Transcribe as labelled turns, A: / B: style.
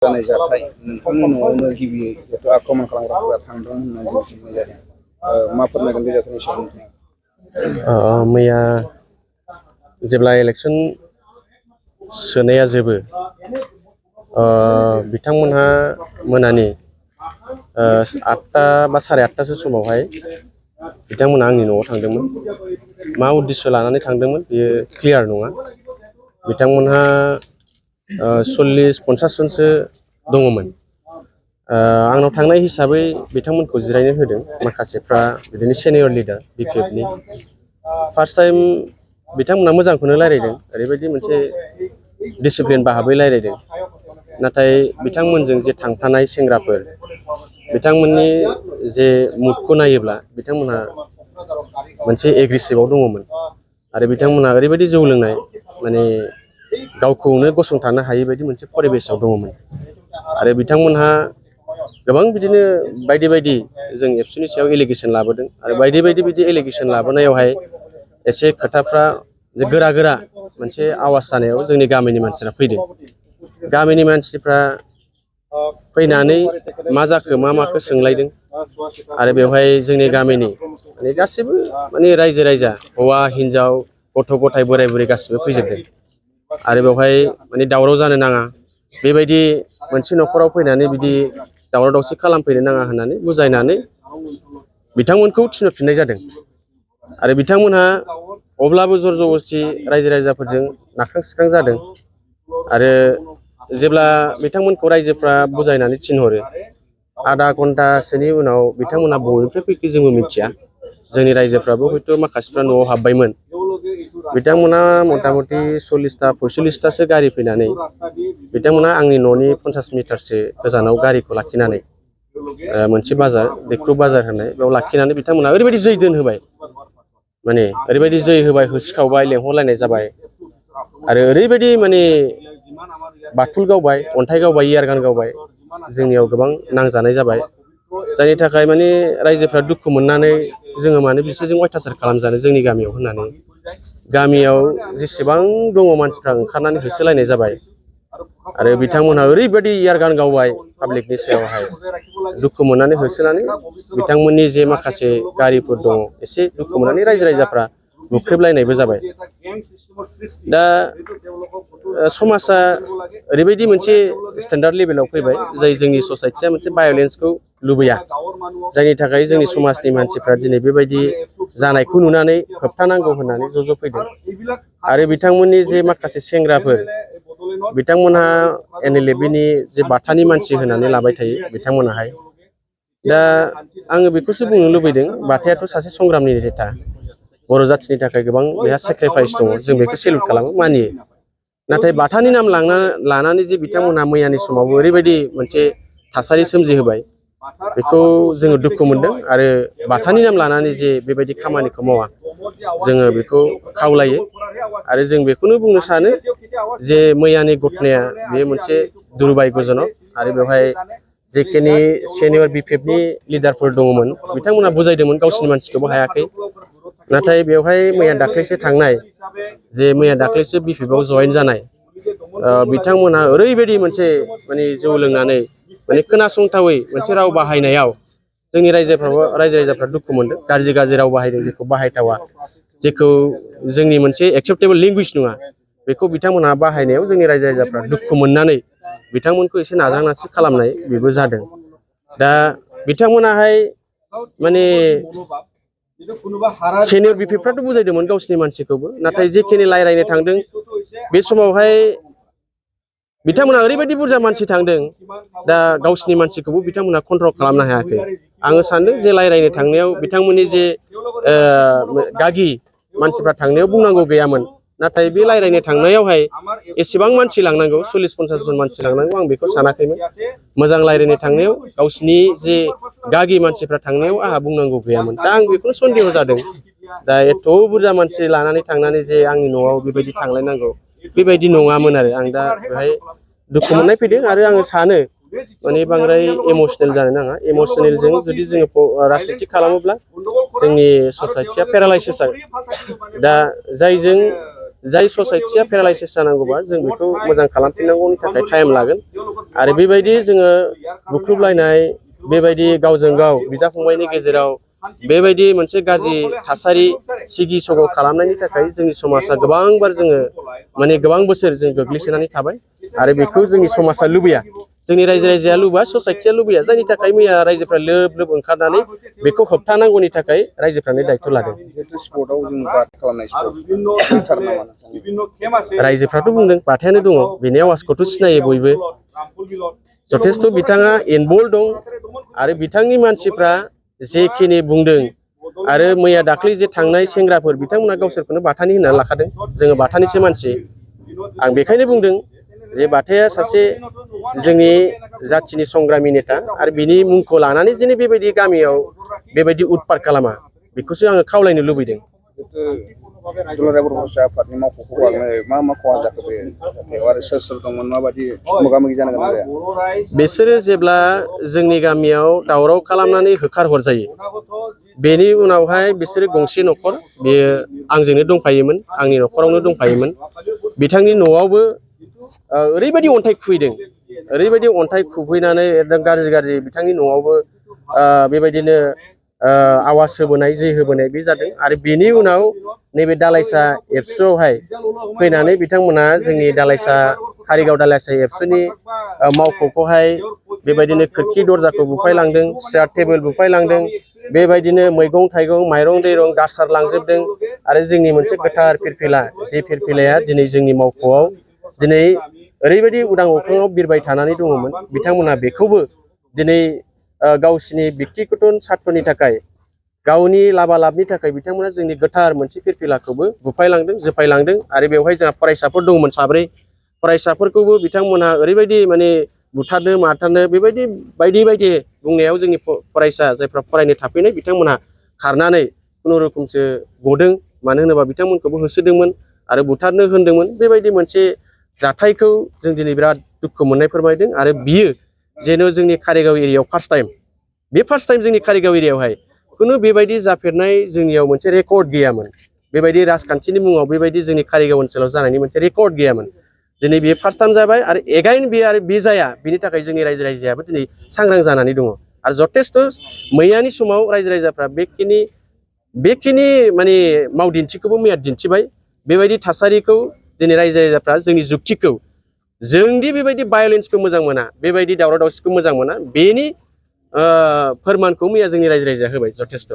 A: जानाय जाथाय नोंथांनि न'आवनो गिबियै जिहेथु आक्रमण खालामग्राफोरा थांदों होननानै जों मिथिनाय जादों। मा फोरमायगोन बे जाथायनि सायाव नोंथाङा?
B: मैया जेब्ला इलेक्सन सोनाया जोबो बिथांमोनहा मोनानि 8टा बा 8:30 समावहाय बिथांमोनहा आंनि न'आव थांदोंमोन। मा उद्देश्य लानानै थांदोंमोन बेयो क्लियार नङा। बिथांमोनहा 40-50 जनसो दङमोन। आंनाव थांनाय हिसाबै बिथांमोनखौ जिरायनो होदों। माखासेफ्रा बिदिनो सिनियर लिडार बिपिएफनि। फार्स्ट टाइम बिथांमोनहा मोजांखौनो रायज्लायदों, ओरैबायदि मोनसे डिसिप्लिन भाबै रायज्लायदों। नाथाय बिथांमोनजों जे थांफानाय सेंग्राफोर, बिथांमोननि जे मुडखौ नायोब्ला बिथांमोनहा मोनसे एग्रेसिभआव दङमोन आरो बिथांमोनहा ओरैबायदि जौ लोंनाय, माने गावखौनो गसंथानो हायै बायदि मोनसे परिबेसाव दङमोन। आरो बिथांमोनहा गोबां बिदिनो बायदि बायदि जों एबसुनि सायाव एलिगेसन लाबोदों आरो बायदि बायदि बिदि एलिगेसन लाबोनायावहाय एसे खोथाफ्रा गोरा गोरा मोनसे आवाज जानायाव जोंनि गामिनि मानसिफ्रा फैदों। गामिनि मानसिफ्रा फैनानै मा जाखो मा माखो सोंलायदों आरो बेवहाय जोंनि गामिनि माने गासिबो माने रायजो राजा, हौवा हिन्जाव, गथ' गथाय, बोराय बुरै गासिबो फैजोबदों। आरो बेवहाय माने दावराव जानो नाङा, बेबायदि मोनसे न'खराव फैनानै बिदि दावराव दावसि खालामफैनो नाङा होननानै बुजायनानै बिथांमोनखौ थिनहरफिननाय जादों। आरो बिथांमोनहा अब्लाबो जर जबस्थि रायजो राजाफोरजों नाख्रां सिख्रां जादों। आरो जेब्ला बिथांमोनखौ रायजोफ्रा बुजायनानै थिनहरो, आधा घन्टासोनि उनाव बिथांमोनहा बबेनिफ्राय फैखो जोंबो मिथिया। जोंनि रायजोफ्राबो हयथ' माखासेफ्रा न'आव हाबबायमोन। बिथांमोना मथा मथि 40-45थासो गारि फैनानै बिथांमोना आंनि न'नि 50 मिटारसो गोजानाव गारिखौ लाखिनानै मोनसे बाजार, दैख्रु बाजार होनाय, बेयाव लाखिनानै बिथांमोना ओरैबायदि जै दोनहोबाय, माने ओरैबायदि जै होबाय, होसिखावबाय, लेंहरलायनाय जाबाय। आरो ओरैबायदि माने बाथुल गावबाय, अन्थाइ गावबाय, इयारगान गावबाय, जोंनियाव गोबां नांजानाय जाबाय। जायनि थाखाय माने रायजोफ्रा दुखु मोननानै जोङो मानो बिसोरजों अयथासार खालामजानो जोंनि गामियाव होननानै गामियाव जेसेबां दङ मानसिफ्रा ओंखारनानै होसोलायनाय जाबाय। आरो बिथांमोनहा ओरैबायदि इयारगान गावबाय पाब्लिकनि सायावहाय, दुखु मोननानै होसोनानै बिथांमोननि जे माखासे गारिफोर दङ एसे दुखु मोननानै रायजो राजाफ्रा बुख्रेबलायनायबो जाबाय। दा समाजा ओरैबायदि मोनसे स्टेन्डार्ड लेभेलाव फैबाय, जाय जोंनि ससाइटिया मोनसे भायलेन्सखौ लुबैया। जायनि थाखाय जोंनि समाजनि मानसिफ्रा दिनै बेबायदि जानायखौ नुनानै होबथानांगौ होननानै ज' फैदों। आरो बिथांमोननि जे माखासे सेंग्राफोर, बिथांमोनहा NLFनि जे बाथानि मानसि होनानै लाबाय थायो बिथांमोनाहाय। दा आङो बेखौसो बुंनो लुबैदों, बाथायाथ' सासे संग्रामनि नेता, बर' जाथिनि थाखाय गोबां बेहा सेक्रिफाइस दङ, जों बेखौ सेलुट खालामो, मानियो। नाथाय बाथानि नाम लानानै जे बिथांमोनहा मैयानि समावबो ओरैबायदि मोनसे थासारि सोमजिहोबाय, बेखौ जोङो दुखु मोनदों। आरो बाथानि नाम लानानै जे बेबायदि खामानिखौ मावा, जोङो बेखौ खावलायो। आरो जों बेखौनो बुंनो सानो जे मैयानि घटनाया बेयो मोनसे दुरभाग्यजनक। आरो बेवहाय जेखिनि सिनियर बिपिएफनि लिडारफोर दङमोन, बिथांमोनहा बुजायदोंमोन, गावसिनि मानसिखौबो हायाखै। नाथाय बेवहाय मैया दाख्लैसो थांनाय, जे मैया दाख्लैसो बिपिएफआव जयेन जानाय, बिथांमोनहा ओरैबायदि मोनसे माने जौ लोंनानै माने खोनासंथावै मोनसे राव बाहायनायाव जोंनि रायजो राजाफ्रा दुखु मोनदों। गाज्रि गाज्रि राव बाहायदों, जेखौ बाहायथावा, जेखौ जोंनि मोनसे एक्सेप्टेबल लेंगुवेज नङा, बेखौ बिथांमोनहा बाहायनायाव जोंनि रायजो राजाफ्रा दुखु मोननानै बिथांमोनखौ एसे नाजानासि खालामनाय बेबो जादों। दा बिथांमोनाहाय माने सिनियर बिपिएफफ्राथ' बुजायदोंमोन गावसिनि मानसिखौबो, नाथाय जेखिनि रायज्लायनो थांदों बे समावहाय बिथांमोनहा ओरैबायदि बुरजा मानसि थांदों, दा गावसिनि मानसिखौबो बिथांमोनहा कन्ट्रल खालामनो हायाखै। आङो सानदों जे रायज्लायनो थांनायाव बिथांमोननि जे गागि मानसिफ्रा थांनायाव बुंनांगौ गैयामोन। नाथाय बे रायज्लायनो थांनायावहाय एसेबां मानसि लांनांगौ, 40-50 जन मानसि लांनांगौ, आं बेखौ सानाखैमोन। मोजां रायज्लायनो थांनायाव गावसिनि जे गागि मानसिफ्रा थांनायाव आंहा बुंनांगौ गैयामोन। दा आं बेखौनो सन्देह जादों। दा एथ' बुरजा मानसि लानानै थांनानै जे आंनि न'आव बेबायदि थांलायनांगौ, बेबायदि नङामोन। आरो आं दा बेवहाय दुखु मोननाय फैदों। आरो आङो सानो माने बांद्राय इमसनेल जानो नाङा। इमसनेलजों जुदि जोङो राजनिति खालामोब्ला जोंनि ससाइटिया पेरालाइसिस जागोन। दा जायजों जाय ससाइटिया पेरालाइसिस जानांगौबा जों बेखौ मोजां खालामफिननांगौनि थाखाय टाइम लागोन आरो बेबायदि जोङो बुख्रुबलायनाय बेबायदि गावजों गाव बिदा फंबायनि गेजेराव बेबायदि मोनसे गाज्रि थासारि सिगि सग' खालामनायनि थाखाय जोंनि समाजा गोबांबार जोङो माने गोबां बोसोर जों गोग्लैसोनानै थाबाय आरो बेखौ जोंनि समाजा लुबैया जोंनि रायजोआ लुबैया ससाइटिया लुबैया जायनि थाखाय मैया रायजोफ्रा लोब लोब ओंखारनानै बेखौ होबथानांगौनि थाखाय रायजोफ्रानो दायथ' लादों। रायजोफ्राथ' बुंदों बाथायानो दङ बेनि आवाजखौथ' सिनायो बयबो जथेस्थ' बिथाङा इनभल्भ दं आरो बिथांनि मानसिफ्रा जेखिनि बुंदों आरो मैया दाख्लै जे थांनाय सेंग्राफोर बिथांमोना गावसोरखौनो बाथानि होननानै लाखादों जोङो बाथानिसो मानसि आं बेखायनो बुंदों जे बाथाया सासे जोंनि जाथिनि संग्रामि नेता आरो बिनि मुंखौ लानानै जेने बेबायदि गामियाव बेबायदि उत्पात खालामा बेखौसो आङो खावलायनो लुबैदों।
A: दुलाराय बर' फरायसा आफादनि मावख'खौ लानानै मा खहा जाखो बे आरो सोर सोर दंमोन माबायदि मोगा मोगि जानो गोनां जाया?
B: बिसोरो जेब्ला जोंनि गामियाव दावराव खालामनानै होखारहरजायो बेनि उनावहाय बिसोरो गंसे न'खर बेयो आंजोंनो दंफायोमोन आंनि न'खरावनो दंफायोमोन बिथांनि न'आवबो ओरैबायदि अन्थाइ खुबैदों ओरैबायदि अन्थाइ खुबैनानै एकदम गाज्रि गाज्रि बिथांनि न'आवबो बेबायदिनो आवाज होबोनाय जै होबोनाय बे जादों आरो बेनि उनाव नैबे दालाइसा एबसुआवहाय फैनानै बिथांमोना जोंनि दालाइसा कारिगाव दालाइसा एबसुनि मावख'खौहाय बेबायदिनो खोरखि दरजाखौ बुफायलांदों सियार टेबोल बुफायलांदों बेबायदिनो मैगं थाइगं माइरं दैरं गारसारलांजोबदों आरो जोंनि मोनसे गोथार फिरफिला जे फिरफिलाया दिनै जोंनि मावख'आव दिनै ओरैबायदि उदां अख्राङाव बिरबाय थानानै दङमोन बिथांमोना बेखौबो दिनै गावसिनि व्यक्तिगत सार्थनि थाखाय गावनि लाबा लाबनि थाखाय बिथांमोना जोंनि गोथार मोनसे फिरफिलाखौबो बुफायलांदों जोफायलांदों आरो बेवहाय जोंहा फरायसाफोर दंमोन साब्रै फरायसाफोरखौबो बिथांमोनहा ओरैबायदि माने बुथारनो माथारनो बेबायदि बायदि बायदि बुंनायाव जोंनि फरायसा जायफ्रा फरायनो थाफैनाय बिथांमोनहा खारनानै खुनुरुखुमसो गदों मानो होनोबा बिथांमोनखौबो होसोदोंमोन आरो बुथारनो होनदोंमोन बेबायदि मोनसे जाथायखौ जों दिनै बिराद दुखु मोननाय फोरमायदों आरो बियो जेन' जोंनि कारिगाव एरियायाव फार्स्ट टाइम जोंनि कारिगाव एरियायावहाय खुनु बेबायदि जाफेरनाय जोंनियाव मोनसे रेकर्ड गैयामोन बेबायदि राजखान्थिनि मुङाव बेबायदि जोंनि कारिगाव ओनसोलाव जानायनि मोनसे रेकर्ड गैयामोन दिनै बेयो फार्स्ट टाइम जाबाय आरो एगाइन बे आरो बे जाया बिनि थाखाय जोंनि रायजोआबो दिनै सांग्रां जानानै दङ आरो जथेस्थ' मैयानि समाव रायजोफ्रा बेखिनि माने मावदिन्थिखौबो मैया दिन्थिबाय बेबायदि थासारिखौ दिनै रायजोफ्रा जोंनि जुक्तिखौ जोंदि बेबायदि भायलेन्सखौ मोजां मोना बेबायदि दावराव दावसिखौ मोजां मोना बेनि फोरमानखौ मैया जोंनि रायजोआ होबाय जथेस्थ'।